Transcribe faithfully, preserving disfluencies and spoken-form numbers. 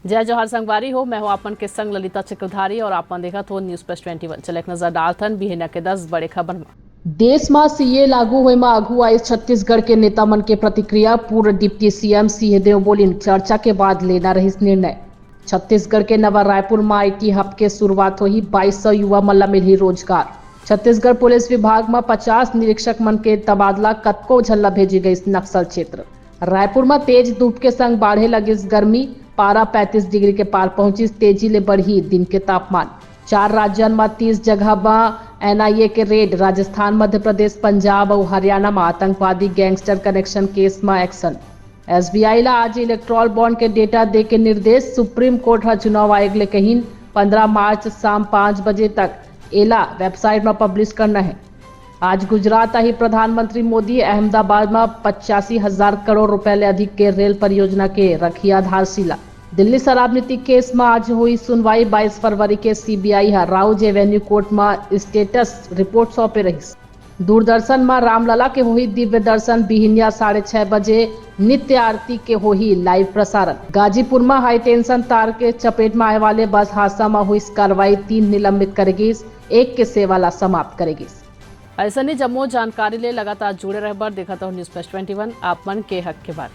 जय जोहार संगवारी हो, मैं हूं आप मन के संग ललिता चक्रधारी और आप मन देखत हो News Plus Twenty One। चले एक नजर डालथन बिहनिया के दस बड़े खबर म। देश म सीए लागू होए म आगू आइस छत्तीसगढ़ के नेता मन के प्रतिक्रिया। पूर्व डिप्टी सीएम सिंहदेव बोलिन, चर्चा के बाद लेना रहिस निर्णय। छत्तीसगढ़ के नवा रायपुर म आईटी हब के शुरुआत होही, बाईस सौ युवा मन ल मिलही रोजगार। छत्तीसगढ़ पुलिस विभाग म पचास निरीक्षक मन के तबादला, कतको झन ल भेजी गइस नक्सल क्षेत्र। रायपुर म तेज धूप के संग बाढ़े लगिस गर्मी, पारा पैंतीस डिग्री के पार पहुंचिस, तेजी ले बढ़ही दिन के तापमान। चार राज्यन म तीस जगह म एनआईए के रेड, राजस्थान, मध्य प्रदेश, पंजाब अउ हरियाणा म आतंकवादी गैंगस्टर कनेक्शन केस म एक्शन। एसबीआई ला आज इलेक्टोरल बॉन्ड के डेटा दे के निर्देश, सुप्रीम कोर्ट ह चुनाव आयोग ले कहिन पंद्रह मार्च शाम पाँच बजे तक एला वेबसाइट म पब्लिश करना है। आज गुजरात आही प्रधानमंत्री मोदी, अहमदाबाद म पचासी हजार करोड़ रुपए ले अधिक के रेल परियोजना के रखी आधारशिला। दिल्ली शराब नीति केस म आज होई सुनवाई, बाईस फरवरी के सीबीआई ह राउज एवेन्यू कोर्ट म स्टेटस रिपोर्ट सौंपे रहिस। दूरदर्शन म रामलला के होही दिव्य दर्शन, बिहिनिया साढ़े छह बजे नित्य आरती के होही लाइव प्रसारण। गाजीपुर म हाई टेंशन तार के चपेट म आए वाले बस हादसा म होइस कार्रवाई, तीन निलंबित करे गिस, एक के सेवा ला समाप्त करे गिस। अइसने जम्मो जानकारी ले लगातार जुड़े रहे बर देखत रहो News Plus Twenty One, आप मन के हक के बात।